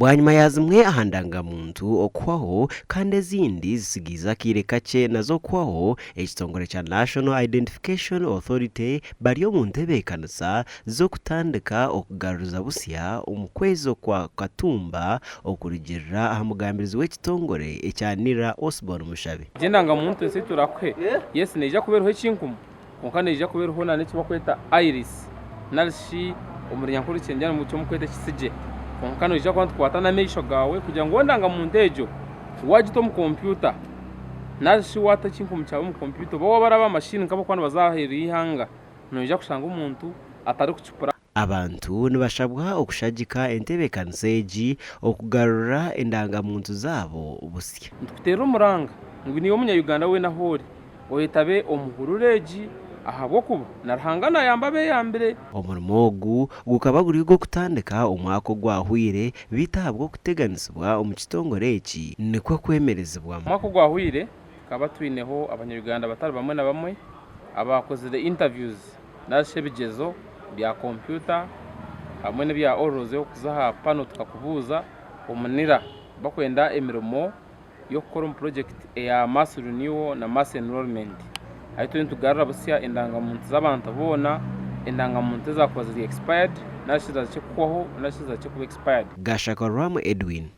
Bwanyima ya zimwe aha ndangamuntu okuhwaho kandi ezindi zitsigaize akaire kakye nazo kuhwaho, ekitongore kya National Identification Authority bari omu ntebeekanisa z'okutandika okugaruza busya omu kwezi okwa Katumba okurugiirira aha mugambirizi w'ekitongore ekya NIRA Osborne Mushabe. Egi endangamuntu ensya ei turakuhe, yes neija kuba eriho ekinkumu kwonka neija kuba eriho n'eki barikweta iris nari shi omu runyankore rukyengyera eki barikweta ekisigye. Kwonka noija kuba nitukwata n'amaisho gaawe kugira ngu endangamuntu egyo waagita omu kompyuta nari shi waata ekinkumu kyawe omu kompyuta oba waaba araba aha mashini nk'abarikuba nibaza aheeru y'eihanga, noija kushanga omuntu atarikukipura. Abantu nibashabwa okushagika entebeekanisa egi okugarura endangamuntu zaabo busya. Nitukuteerera omuranga ngu niiwe Munya-Uganda weena ahu ori, oyetabe omu hururu egi ahabw'okuba na Ruhanga naayamba abeeyambire. Omurimo ogu gukaba guri ogw'okutandika omwaka ogwahweire beitu ahabw'okuteganisibwa omu kitongore eki nikwo kwemerezibwamu. Omwaka ogwahweire tukaba twineho Abanya-Uganda batari bamwe na bamwe abaakozire interviews nari shi ebigyezo bya kompyuta hamwe n'ebya orals okuza aha pano tukakubuuza omu NIRA bakwenda emirimo y'okukora omu purojekiti eya mass renewal na mass enrollment ahu turiyo nitugarura busya endangamuntu z'abantu boona, endangamuntu ezakuba ziri expired nari shi ezahikire kuhwaho nari shi ezahikire kuba expired. Gashaka Rwamu Edwin.